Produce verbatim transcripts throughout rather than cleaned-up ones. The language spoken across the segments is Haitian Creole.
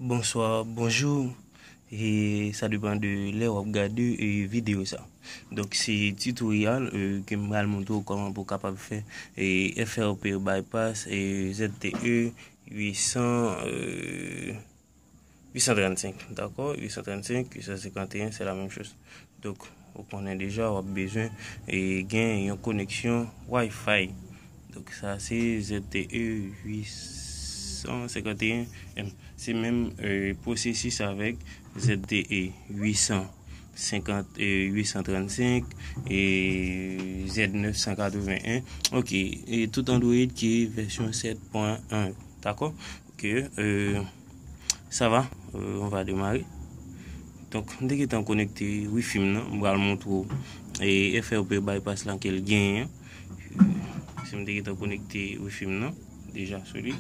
Bonswa, bonjou. E sa depann de lè w ap gade e videyo sa. Donk, se tutorial e, ke m pral montre w kòman pou w kapab fè e, F R P bypass e Z T E uit san, e, uit san trannsenk, dakò? Uit san trannsenk, uit san senkanteyen, se la menm choz. Donk, ou konnen deja, w ap bezwen e, gen yon koneksyon Wi-Fi. Donk, sa se Z T E uit san senkanteyen M. Se menm e, pwosesis avèk Z T E uit san senkant, e, uit san trannsenk e Z nèf san katreven en. Ok, e tout Android ki vèsyon sèt pwen en. Dakò? Ok, e, sa va? E, on va démarrer. Donk, m te gentan konekte Wi-Fi m nan. M pral montre w e, F R P bypass lan ke l genyen. Si m te gentan konekte Wi-Fi m nan deja sou li.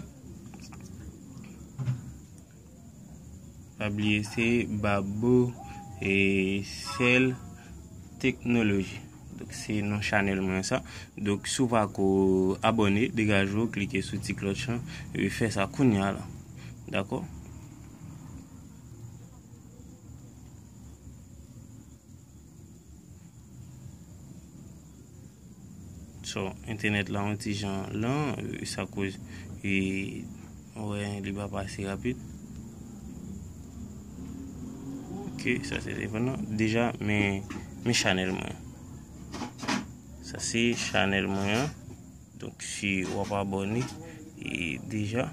Pa bliye, se Babo e Sèl Teknoloji. Donk, se non chanèl mwen sa. Donk, si w pa ko abòne, degaje w, klike sou ti klòch lan, e fè sa kounye a la. Dakò? So, entènèt la yon ti jan lan, e, sa koz, e, wè, li pa pase rapid. Ok, sa se telefòn nan. Deja, men, men chanèl mwen. Sa se chanèl mwen an. Donk, si w ap abòne, e, deja,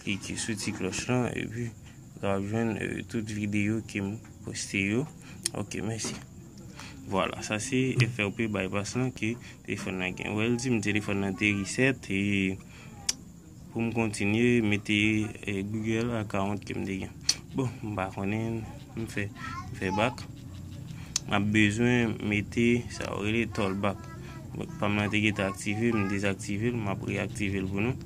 klike sou ti klòch lan, epi w ka jwenn, e, tout videyo ke m poste yo. Ok, mèsi. Vwala, sa se F R P bypass lan ke telefòn nan gen. Wè, l di m telefòn nan te reset, e pou m kontinye, mete, e, Google account ke m te gen. Bon, m pa konnen, m fè, m fè back. M ap bezwen mete sa yo rele tollback. Bon, pa m nan te gentan aktive, m dezaktive l, m ap reyaktive l pou nou.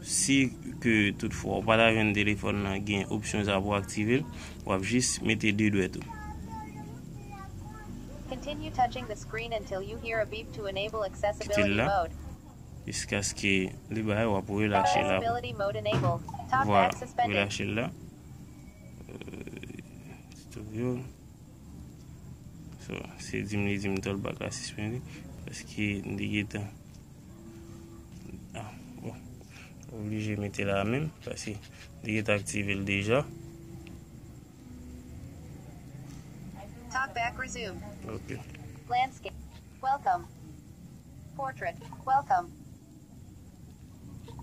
Si ke toutfwa ou pa ta jwenn telefòn nan gen opsyon sa pou aktive l, w ap jis mete de dwèt ou. Continue touching the screen until you hear a beep to enable Kite l accessibility la. Mode. Jiskaske li bay, w ap relache l la. Accessibility mode enabled. Talkback Vwala, suspended. Relache l la. Euh, tutorial. So, se di m li di m tollback la sispann, paske m te gentan, ah, bon, oblije mete la menm, paske m te gentan aktive l deja. Talkback resume. Ok. Landscape. Welcome. Portrait. Welcome.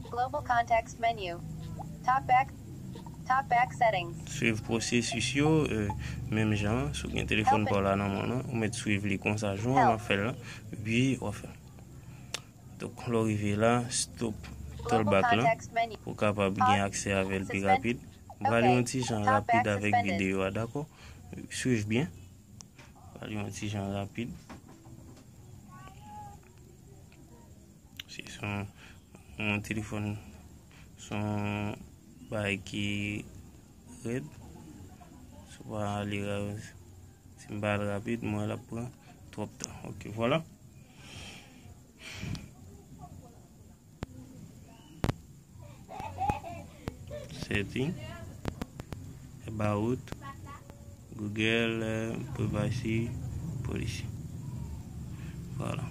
Global context menu. Talkback. Talkback settings. Swiv pwosesis yo, euh, menm jan, si w gen telefòn pa w la nan men w lan, ou mèt swiv li konsa, jan w ap fè l lan, epi w ap fè. Donk, lè w rive la, stop Global tollback lan, context menu. Pou w kapab gen aksè avè l pi Suspend. Rapid. M prale yon ti jan rapid avèk videyo a, dakò? Swiv byen. Prale yon ti jan rapid. Se son, yon telefòn, son bagay ki rèd. Si w pa ale ra-, si m pa al rapid, m wè l ap pran twòp tan. Ok, vwala. Setting, about, Google, euh, privacy policy. Vwala.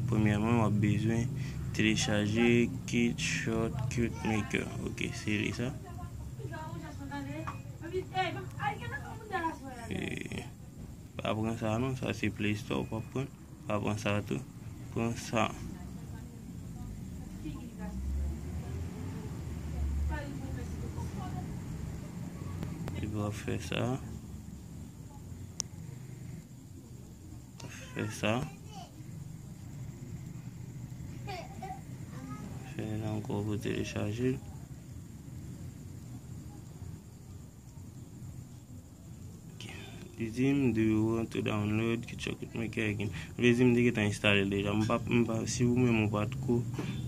Premyèman, w ap bezwen telechaje Kit Shortcut Maker. Ok, se li sa. E, pa pran sa non, sa se Play Store, w ap pran. Pa pran sa tou. Pran sa. Epi w ap fè sa. Fè sa. Fè l ankò pou telechaje l. Ok. Li di m, "Do you want to download Kit Shortcut Maker again?" Vle di m te gentan enstale l deja. M pa, m pa, si ou menm ou pa t ko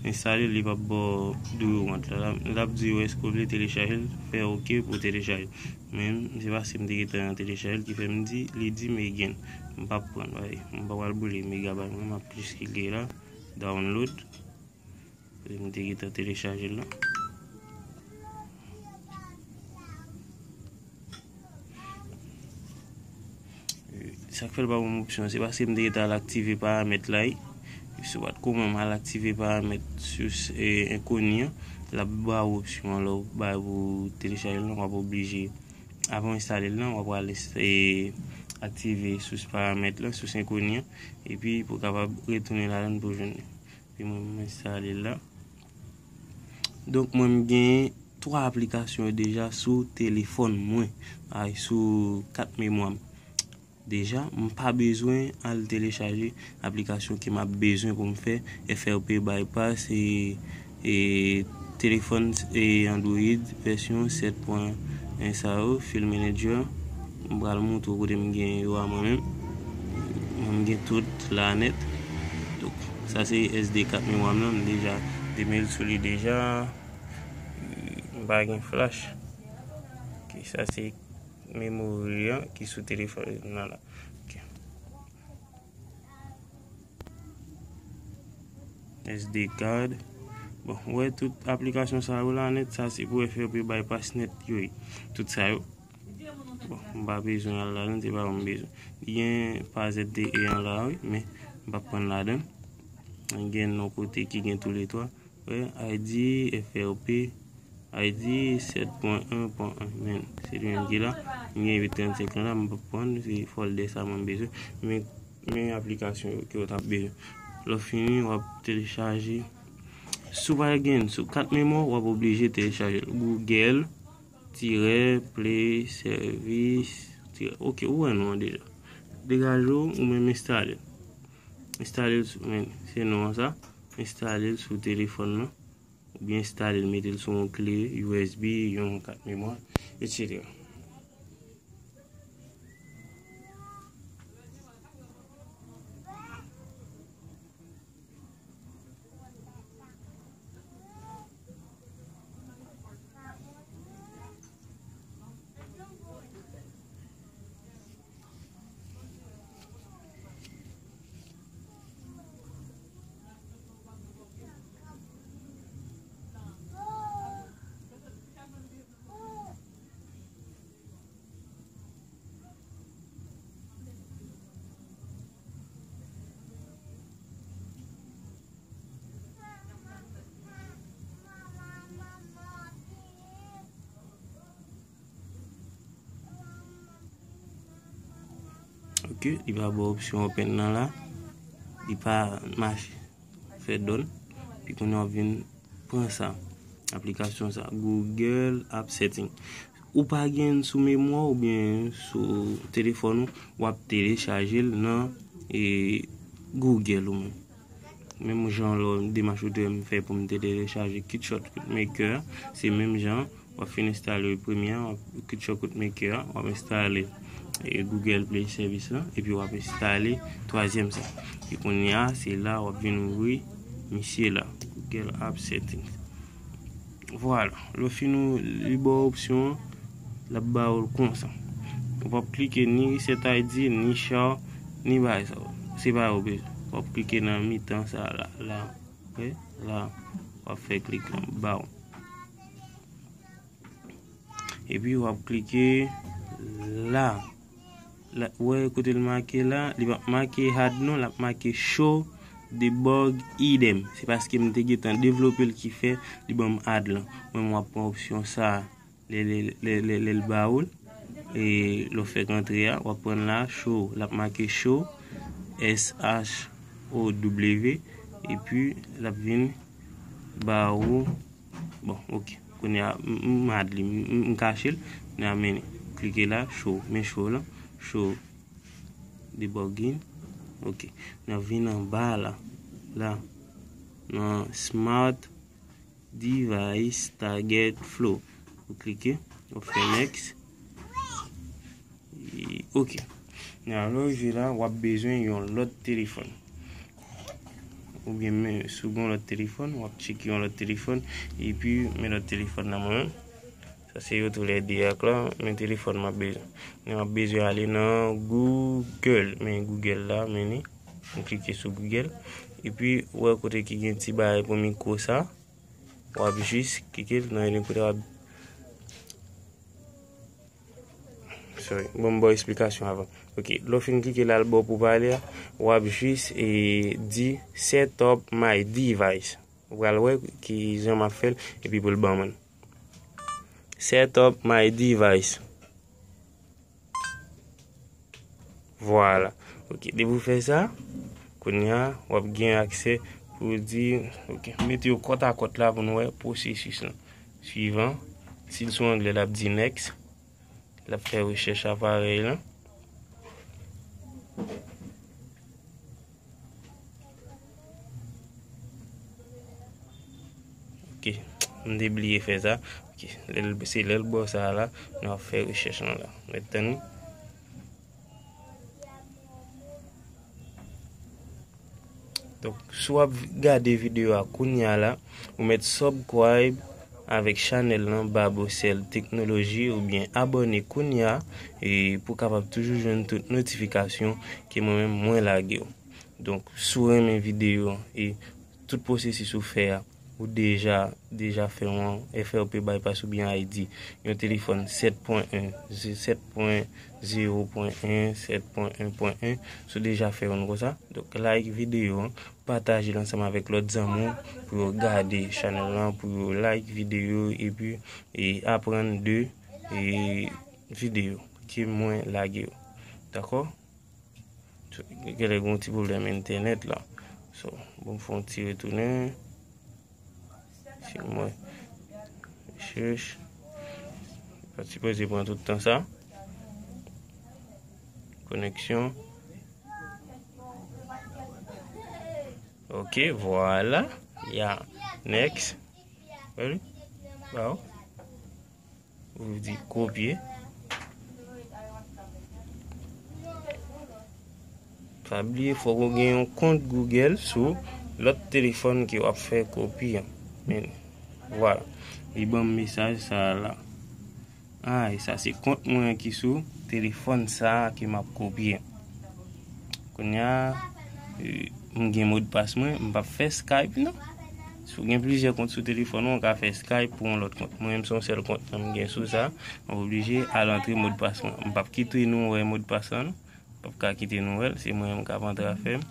enstale l, li p ap ba w "Do you want" la. L ap di w èske w vle telechaje l, fè ok pou telechaje l. Men, se paske m te gentan telechaje l ki fè m di, li di m "again". M p ap pran, bay. M pa pral boule megabay mwen, m ap jis klike la, download. M te gentan telechaje l la. Sa k fè l pa ban m opsyon, se paske m te gentan al aktive paramèt la wi. Si w pa t konprann, al aktive paramèt sous e enkoni an, l ap ba w opsyon an lè w bay pou telechaje l, w ap oblije, avan w enstale l nan, w ap al ins- e, aktive sous paramèt la, sous enkoni an, epi pou w kapab retounen ladan l pou w jwenn li. Epi mwen, m enstale l la. Donk, mwen, m gen twa aplikasyon yo deja sou telefòn mwen, ay, sou kat memwa m. Deja, m pa bezwen al telechaje aplikasyon ke m ap bezwen pou m fè F R P Bypass e, e telefòn e Android vèsyon sèt pwen en sa yo, File Manager. M pral montre w kote m gen yo a mwen menm. Mwen, m gen tout la nèt. Donk, sa se S D kat memwa m nan, m deja demele sou li deja. M pa gen flash. Ok, sa se memory an ki sou telefòn nan la. Ok. S D card. Bon, ou wè tout aplikasyon sa yo la nèt, sa se pou F R P Bypass nèt yo ye. Tout sa yo. Bon, m pa bezwen al ladan, se pa yon bezwen. Li gen pa Z T E an la, wi, men m p ap pran ladan. Gen yon kote ki gen toulètwa. Wè, I D, F R P, I D sèt pwen en pwen en, men se li menm ki la. M gen uit trannsenk lan la, m p ap pran, se folder sa mwen bezwen. Men, men aplikasyon yo ke w t ap bezwen. Lè w fini, w ap telechaje. Si w pa gen sou kat memwa, w ap oblije telechaje l. Google, tirè, Play, Service, tirè. Ok, ou wè non an deja. Degaje w, ou menm enstale l. Enstale l sou, men, se non an sa. Enstale l sou telefòn nan. Oubyen enstale l, mete l sou yon kle U S B, yon kat memwa, etsetera. Ok, li pa ba w opsyon open nan la. Li pa mache. Fè done. Pi kounye a w ap vin pran sa. Aplikasyon sa. Google App Setting. Ou pa gen sou memwa w oubyen sou telefòn ou, w ap telechaje l nan, e, Google ou menm. Menm jan lò demach ou te wè m fè pou m te telechaje Kit Shortcut Maker, se menm jan, w ap fin enstale premye a, w ap Kit Shortcut Maker a, w ap enstale, e, Google Play Service la, epi w ap enstale twazyèm sa. E kounye a, se la w ap vin ouvri misye la, Google App Settings. Vwala, lè w fin ou, li ba w opsyon an, l ap ba w l konsa. Ou p ap klike ni Reset I D, ni Share, ni bagay sa yo. Se pa yo bezwen. W ap klike nan mitan sa la, la. Wè, la. W ap fè klik anba w. Epi w ap klike la. La, ou wè kote l make la, li p ap make add non, l ap make show debug idem. Se paske m te gentan devlope l ki fè li ban m add lan. Mwen, m w ap pran opsyon sa a. Lè, lè, lè, lè, lè l ba ou l, e lè w fèk antre a, w ap pran l la, show, l ap make show, S H O W, epi l ap vin ba ou, bon, ok. Kounye a, m, m add li, m, m, m kache l, kounye a men klike la, show, men show la, show debugging, ok. N ap vin anba la, la, nan smart device target flow. Ou klike, ou fè next. E, ok. Nan lè w rive la, w ap bezwen yon lòt telefòn. Oubyen men, si w gen yon lòt telefòn, w ap tcheke yon lòt telefòn, epi men lòt telefòn nan mwen. Sa se yo toulède ak la, men telefòn m ap bezwen. Men m ap bezwen ale nan Google, men Google la, men ni. M klike sou Google. Epi, ou wè kote ki gen ti bagay pou mikwo sa. W ap jis klike l nan yon kote w ap. Sorry, bon, m ba w eksplikasyon avan. Ok, lè w fin klike la, l ba w pou pale a, w ap jis e, di set up my device. Ou pral wè ki jan m ap fè l, epi pou l ban mwen. Set up my device. Vwala. Ok, depi w fè sa, kounye a, w ap gen aksè pou w di, ok, mete yo kòt a kòt la pou nou wè pwosesis lan. Swivan, si l sou anglè, l ap di next. L ap fè rechèch aparèy lan. Ok, m te bliye fè sa. Ok, lè l, se lè l ba w sa la, nou ap fè rechèch lan la. Mèt tann li. Donk, si w ap gade videyo a kounye a la, ou mèt subscribe avèk chanèl lan Babocel Technology oubyen abòne kounye a e pou w kapab toujou jwenn tout notifikasyon ke mwen menm mwen lage w. Donk, si w renmen videyo an e tout pwosesis ou fè a, ou deja, deja fè yon F R P bypass oubyen I D, yon telefòn sèt pwen en, sèt pwen zewo pwen en, sèt pwen en pwen en, si w deja fè youn konsa. Donk, like videyo an, pataje l ansanm avèk lòt zanmi w pou yo gade chanèl lan, pou yo like videyo epi e aprann de e videyo ke mwen lage yo. Dakò? So, genlè gen yon ti pwoblèm entènèt la. So, bon, m fè yon ti retounen. Si mwen rechèch, pa sipoze pran tout tan sa. Koneksyon. Ok, vwala. Ya, next. Ready? Ba w. Ou di kopye. Pa bliye, fòk ou gen yon kont Google sou lòt telefòn ke w ap fè kopi an. Men, vwala. Li ban m mesaj sa a la. Ah, e sa se kont mwen ki sou telefòn sa a ke m ap kopye. Kounye a, e, m gen modpas mwen, m p ap fè Skype non. Si w gen plizyè kont sou telefòn ou, w ka fè Skype pou yon lòt kont. Mwen menm se yon sèl kont mwen m gen sou sa, m ap oblije al antre modpas mwen. M p ap kite nou wè modpas lan non. M p ap ka kite nou wè l, se mwen menm k ap antre afè m.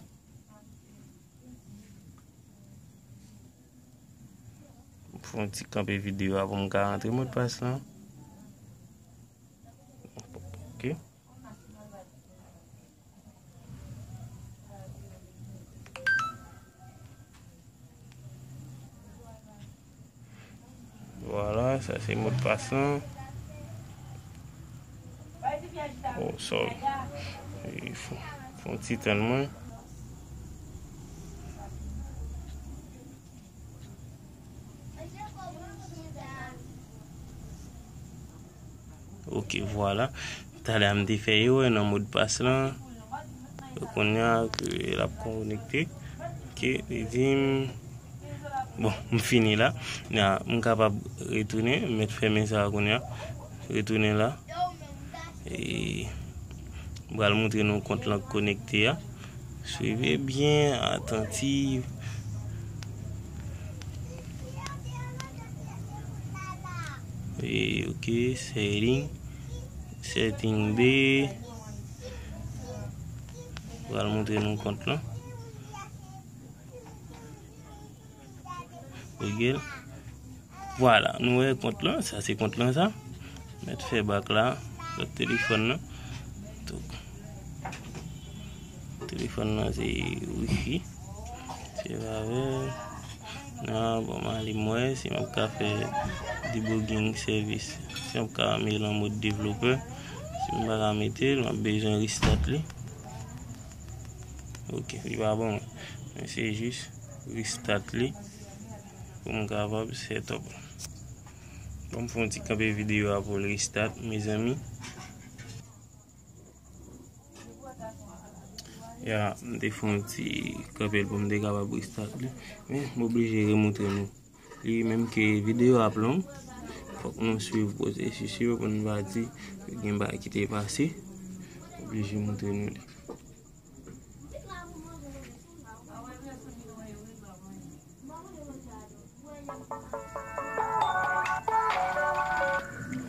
M fè yon ti kanpe videyo a pou m ka rantre modpas lan. Ok. Vwala, sa se modpas lan. Oh, sorry. E, fò, fò yon ti tann mwen. Ok, vwala. Talè a m te fè erè nan modpas lan. Kounye a ke l ap konekte. Ok, li di m, bon, m fini la. Ya, m kapab retounen, m mèt fèmen sa a kounye a. Retounen la. E, m pral montre nou kont lan konekte a. Swive byen, atantiv. E, ok, setting. Setting de. M pral montre nou kont lan. Google. Vwala, nou wè kont lan, sa se kont lan sa. Mèt fè bak la, lòt telefòn nan. Donk, telefòn nan se wifi. Se pa vre. Nan, bon, m ale m wè si m ap ka fè debugging service. Si m ap ka mete l an mòd devlopè. Si m pa ka mete l, m ap bezwen restart li. Ok, li pa bon. Men se jis restart li pou m kapab set up. Bon, m fè yon ti kanpe videyo a pou l restart, mezanmi. Ya, m te fè yon ti kanpe l pou m te kapab restart li. Men, m oblije remontre nou. Li menm ke videyo ap long, fòk nou swiv pwosesis yo pou n pa di gen bagay ki te pase. Oblije montre nou li.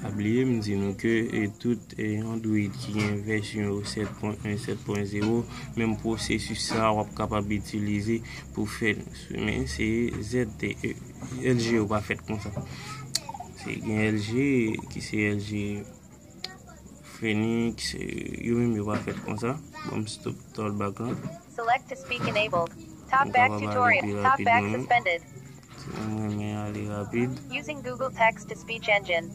Ap Bliye m di nou ke, e, tout, e, Android ki gen vèsyon yo sèt pwen en, sèt pwen zewo, menm pwosesis sa a w ap kapab itilize pou fè l. Men se Z T E. L G yo pa fèt konsa. Se gen L G ki se L G Phoenix, e, yo menm yo pa fèt konsa. Bon, m stop talkback lan. Select to speak enabled. Talkback tutorial. Talkback suspended. Si nou renmen ale rapid. Using Google Text to Speech Engine.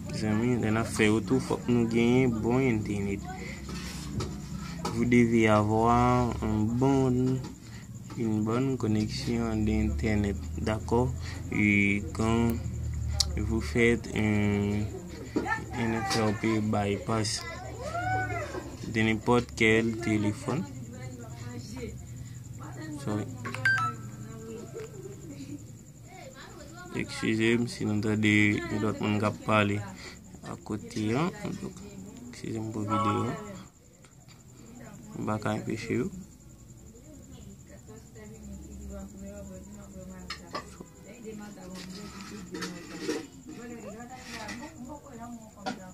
Mezanmi, lè n ap fè yo tou, fòk nou genyen bon entènèt. Vous devez avoir un bon, une bonne connexion d'internet, d'accord? Et quand vous faites un, un F R P bypass de n'importe quel téléphone, sorry. Eskize m si nou tande yon lòt moun k ap pale akote an. Eskize m pou videyo an. M pa ka anpeche yo.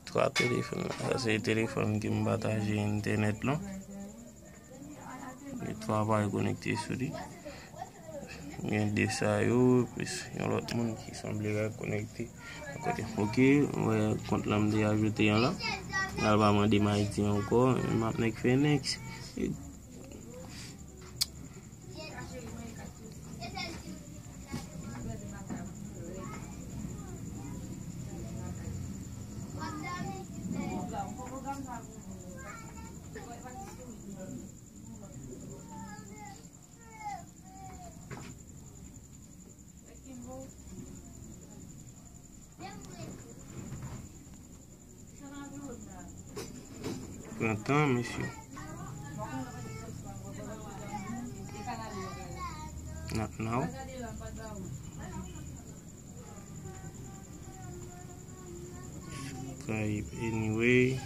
Twa telefòn. Sa se telefòn ke m pataje entènèt lan. Gen twa aparèy konekte sou li. Gen de sa yo, plis yon lòt moun ki sanble konekte akote. Ok, m wè kont lan m te ajoute an la. L al pa mande m Ayiti ankò, m ap nèk fè next. Pran tan, mesye. Not now. Subscribe anyway.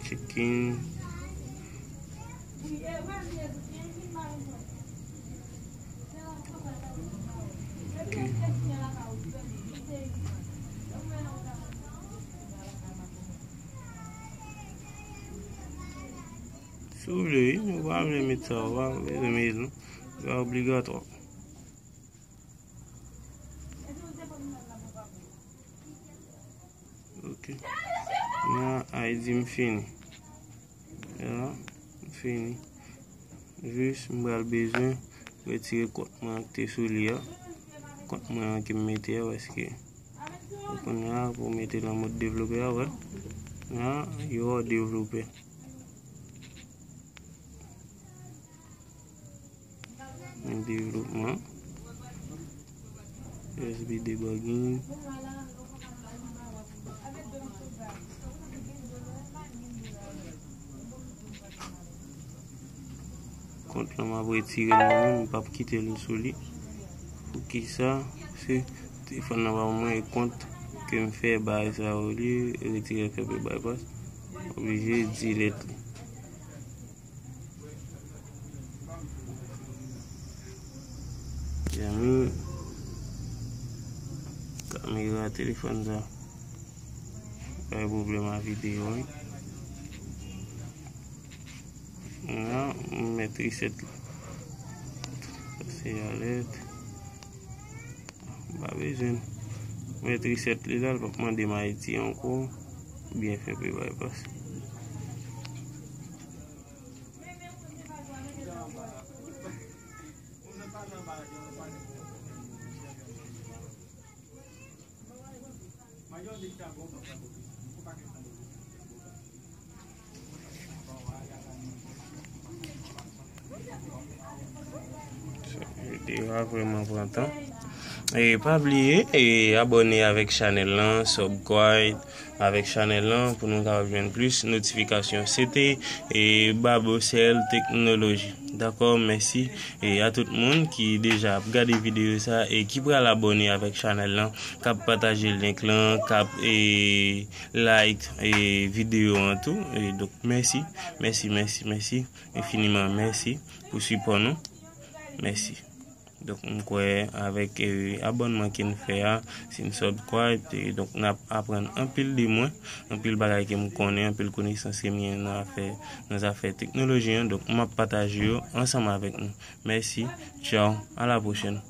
Chicken. Ok. Si w vle, wi, men w pa vle met sa, w pa bezwen met non. Se pa obligatwa. Ok. Nan I D m fini. Ya, m fini. Jis m pral bezwen retire kont mwen an ki te sou li a. Kont mwen an ke m mete a, paske kounye a pou mete l an mòd devlopè a, wè. Ya, yo devlopè. Nan devlopman. U S B debugging. Kont lan m ap retire l mwen menm, m p ap kite l sou li. Poukisa? Se telefòn nan pa mwen, e kont ke m fè bagay sa yo li, retire F R P bypass. Oblije delete li. Zanmi, kamera telefòn sa bay pwoblèm a videyo, wi. Nan, m mèt reset li. Pase alèt. M pa bezwen. M mèt reset li la, l p ap mande m I D ankò. Byen fè, pe bypass. Videyo a vrèman pran tan. E pa bliye, e abòne avèk chanèl lan, subscribe avèk chanèl lan pou nou kapab jwenn plis notifikasyon. Se te, e, Babocel Teknoloji. Dakò, mèsi. E a tout moun ki deja ap gade videyo sa e ki pral abòne avèk chanèl lan, k ap pataje link lan, k ap, e, like, e, videyo an tou. E donk, mèsi, mèsi, mèsi, mèsi enfiniman. Mèsi pou sipò nou. Mèsi. Donk, m kwè avèk eh, abònman ke n fè a, si n subscribe, eh, donk n ap aprann anpil de mwen, anpil bagay ke m konnen, anpil konesans ke m gen nan afè, nan zafè teknoloji an. Donk, m ap pataje yo ansanm avèk nou. Mèsi, tchaw, a la pwochèn.